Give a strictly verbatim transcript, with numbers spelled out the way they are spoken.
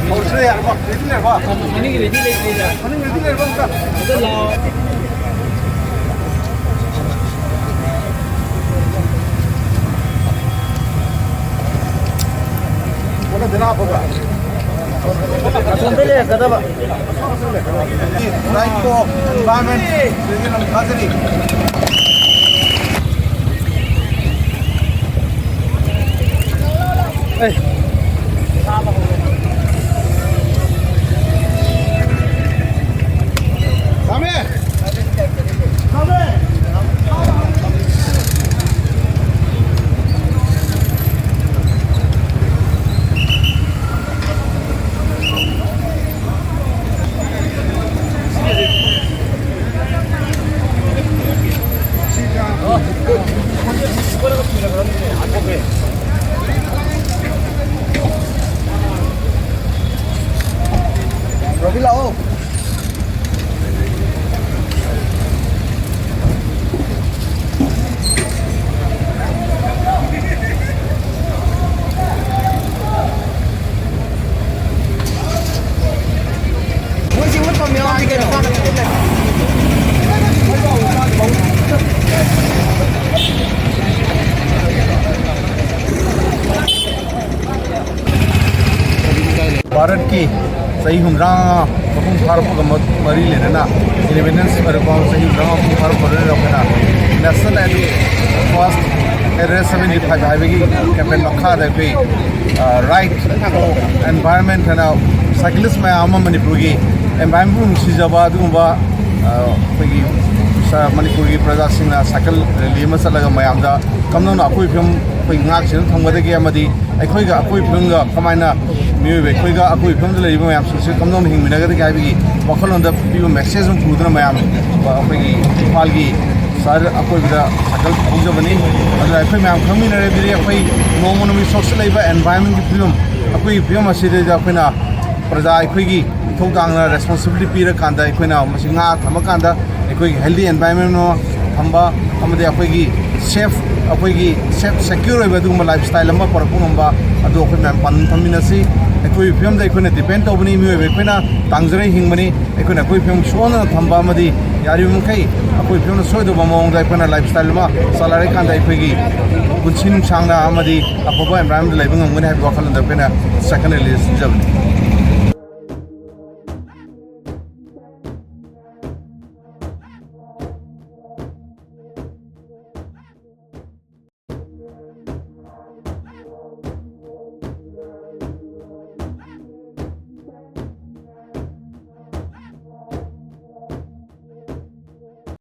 ꯍꯧꯔꯁꯤꯅꯦ ꯌꯥꯔꯕꯣ? ꯔꯦꯗꯤ ꯂꯩꯔꯕꯣ? ꯃꯅꯤꯡ ꯔꯦꯗꯤ ꯂꯩꯇ꯭ꯔꯤꯗ꯫ ꯃꯅꯤꯡ ꯔꯦꯗꯤ ꯂꯩꯔꯕꯣ ꯑꯝꯇ? ꯑꯗꯨ ꯂꯥꯛꯑꯣ꯫ ꯑꯁꯣꯝꯗ ꯂꯩꯔꯛꯀꯗꯕ꯫ Right to environment, ꯊꯥꯖꯔꯤ꯫ ꯑꯦ꯫ ꯊꯝꯃꯦ꯫ ꯔꯣꯕꯤ, ꯂꯥꯛꯑꯣ꯫ ꯚꯥꯔꯠꯀꯤ ꯆꯍꯤ ꯍꯨꯝꯗ꯭ꯔꯥ ꯃꯄꯨꯡ ꯐꯥꯔꯛꯄꯒ ꯃ-, ꯃꯔꯤ ꯂꯩꯅꯅ, ꯏꯟꯗꯤꯄꯦꯟꯗꯦꯟꯁ ꯑꯣꯏꯔꯛꯄ ꯆꯍꯤ ꯍꯨꯝꯗ꯭ꯔꯥ ꯃꯄꯨꯡ ꯐꯥꯔꯛꯄ ꯂꯣꯏꯅꯅ ꯑꯩꯈꯣꯏꯅ National Day First Area Seventy Five ꯍꯥꯏꯕꯒꯤ campaign ꯃꯈꯥꯗ ꯑꯩꯈꯣꯏ, ꯑ, Right to Environment ꯍꯥꯏꯅ cyclist ꯃꯌꯥꯝ ꯑꯃ ꯃꯅꯤꯄꯨꯔꯒꯤ environment ꯕꯨ ꯅꯨꯡꯁꯤꯖꯕ ꯑꯗꯨꯒꯨꯝꯕ, ꯑ, ꯑꯩꯈꯣꯏꯒꯤ ꯁ-, ꯃꯅꯤꯄꯨꯔꯒꯤ ꯄ꯭ꯔꯖꯥꯁꯤꯡꯅ cycle rally ꯑꯃ ꯆꯠꯂꯒ ꯃꯌꯥꯝꯗ ꯀꯝꯗꯧꯅ ꯑꯩꯈꯣꯏ ꯐꯤꯕꯝ ꯑꯩꯈꯣꯏ ꯉꯥꯛ ꯁꯦꯟꯅ ꯊꯝꯒꯗꯒꯦ ꯑꯃꯗꯤ ꯑꯩꯈꯣꯏꯒ ꯑꯩꯈꯣꯏ ꯐꯤꯕꯝꯒ ꯀꯃꯥꯏꯅ ꯃꯤꯑꯣꯏꯕ ꯑꯩꯈꯣꯏꯒ ꯑꯩꯈꯣꯏ ꯐꯤꯕꯝꯗ ꯂꯩꯔꯤꯕ ꯃꯌꯥꯝꯁꯤꯡꯁꯤ ꯀꯝꯗꯧꯅ ꯍꯤꯡꯃꯤꯟꯅꯒꯗꯒꯦ ꯍꯥꯏꯕꯒꯤ ꯋꯥꯈꯜꯂꯣꯟꯗ ꯄꯤꯕ message ꯑꯃ ꯄꯨꯗꯨꯅ ꯃꯌꯥꯝ ꯑꯩꯈꯣꯏꯒꯤ ꯏꯝꯐꯥꯜꯒꯤ ꯁꯍꯔ ꯑꯀꯣꯏꯕꯗ cycle ꯊꯧꯖꯕꯅꯤ꯫ ꯑꯗꯨꯅ ꯑꯩꯈꯣꯏ ꯃꯌꯥꯝ ꯈꯪꯃꯤꯟꯅꯔꯒꯗꯤ ꯑꯩꯈꯣꯏ ꯅꯣꯡꯃ ꯅꯣꯡꯃꯒꯤ ꯁꯣꯛꯆꯜꯂꯛꯏꯕ environment ꯀꯤ ꯐꯤꯕꯝ, ꯑꯩꯈꯣꯏꯒꯤ ꯐꯤꯕꯝ ꯑꯁꯤꯗꯩꯗ ꯑꯩꯈꯣꯏꯅ ꯄ꯭ꯔꯖꯥ ꯑꯩꯈꯣꯏꯒꯤ ꯏꯊꯧ ꯇꯥꯡꯅ responsibility ꯄꯤꯔꯀꯥꯟꯗ ꯑꯩꯈꯣꯏꯅ ꯃꯁꯤ ꯉꯥ ꯊꯝꯃꯀꯥꯟꯗ ꯑꯩꯈꯣꯏꯒꯤ healthy environment ꯑꯃ ꯊꯝꯕ ꯑꯃꯗꯤ ꯑꯩꯈꯣꯏꯒꯤ safe ꯑꯩꯈꯣꯏꯒꯤ ꯁꯦꯐ ꯁꯦꯀ꯭ꯌꯣꯔ ꯑꯣꯏꯕ ꯑꯗꯨꯒꯨꯝꯕ ꯂꯥꯏꯐ ꯁ꯭ꯇꯥꯏꯜ ꯑꯃ ꯄꯨꯔꯛꯄ ꯉꯝꯕ ꯑꯗꯨ ꯑꯩꯈꯣꯏ ꯃꯌꯥꯝ ꯄꯥꯟꯗꯝ ꯊꯝꯃꯤꯟꯅꯁꯤ꯫ ꯑꯩꯈꯣꯏꯒꯤ ꯐꯤꯕꯝꯗ ꯑꯩꯈꯣꯏꯅ ꯗꯤꯄꯦꯟ ꯇꯧꯕꯅꯤ, ꯃꯤꯑꯣꯏꯕ ꯑꯩꯈꯣꯏꯅ ꯇꯥꯡꯖꯔ ꯍꯤꯡꯕꯅꯤ꯫ ꯑꯩꯈꯣꯏꯅ ꯑꯩꯈꯣꯏ ꯐꯤꯕꯝ ꯁꯣꯟꯗꯅ ꯊꯝꯕ ꯑꯃꯗꯤ ꯌꯥꯔꯤꯕ ꯃꯈꯩ ꯑꯩꯈꯣꯏ ꯐꯤꯕꯝꯗ ꯁꯣꯏꯗꯕ ꯃꯑꯣꯡꯗ ꯑꯩꯈꯣꯏꯅ ꯂꯥꯏꯐ ꯁ꯭ꯇꯥꯏꯜ ꯑꯃ ꯆꯂꯥꯏꯔꯀꯥꯟꯗ ꯑꯩꯈꯣꯏꯒꯤ ꯄꯨꯟꯁꯤ ꯅꯨꯡꯁꯥꯡꯅ ꯑꯃꯗꯤ ꯑꯐꯕ ꯑꯦꯟꯚꯥꯏꯔꯣꯟꯃꯦꯟꯗ ꯂꯩꯕ ꯉꯝꯒꯅꯤ ꯍꯥꯏꯕꯒꯤ ꯋꯥꯈꯜꯂꯣꯟꯗ ꯑꯩꯈꯣꯏꯅ ꯁꯦꯀꯦꯟ ꯔꯤꯂꯤꯖ ꯁꯤꯟꯖꯕꯅꯤ꯫